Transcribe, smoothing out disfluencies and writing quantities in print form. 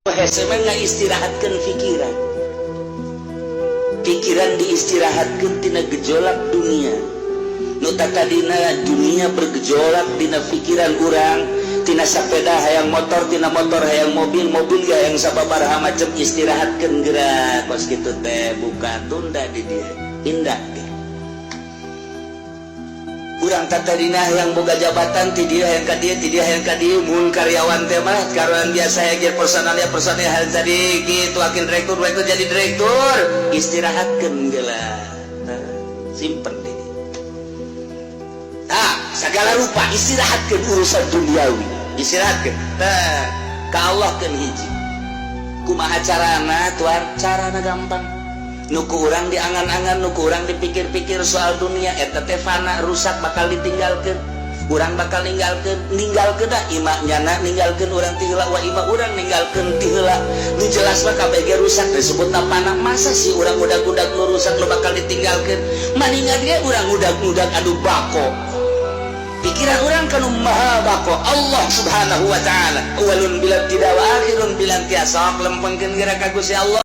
Hese mah ngaistirahatkeun pikiran. Pikiran diistirahatkeun tina gejolak dunia. Nu tadina dunia bergejolak dina pikiran urang, tina sepeda hayang motor, tina motor hayang mobil, mobil hayang sababaraha macam. Istirahatkeun gerak kos kitu teh, buka tunda di dieu indah ge. Urang tadina yang boga jabatan, ti dieu hayang ka dieu, ti dieu hayang ka dieu. Mun karyawan teh mah karyawan biasa ya, geus personalnya personil hal tadi gitu, wakil direktur, direktur, jadi direktur. Istirahatkeun geula. Nah, simpen di dieu. Nah, segala rupa istirahatkeun urusan duniawi, istirahatkeun. Tah, ka Allah keun hiji. Kumaha carana, tuan? Carana gampang. Nu ku urang diangan-angan, nu ku urang dipikir-pikir soal dunia eta teh fana, rusak, bakal ditinggalkeun. Urang bakal ninggalkeun, ninggalkeun da imah nyana, ninggalkeun urang ti heula, wa imah urang ninggalkeun ti heula. Nu jelas mah kabeh ge rusak, disebut fana. Masa sih urang udag-udag nu rusak, nu bakal ditinggalkeun? Maningan ge urang udag-udag anu bako. Pikiran urang kanu maha bako, Allah Subhanahu wa Ta'ala, awalun bila ibtida wa akhirun bila intiha. Sok lempengkeun geura ka Gusti Allah.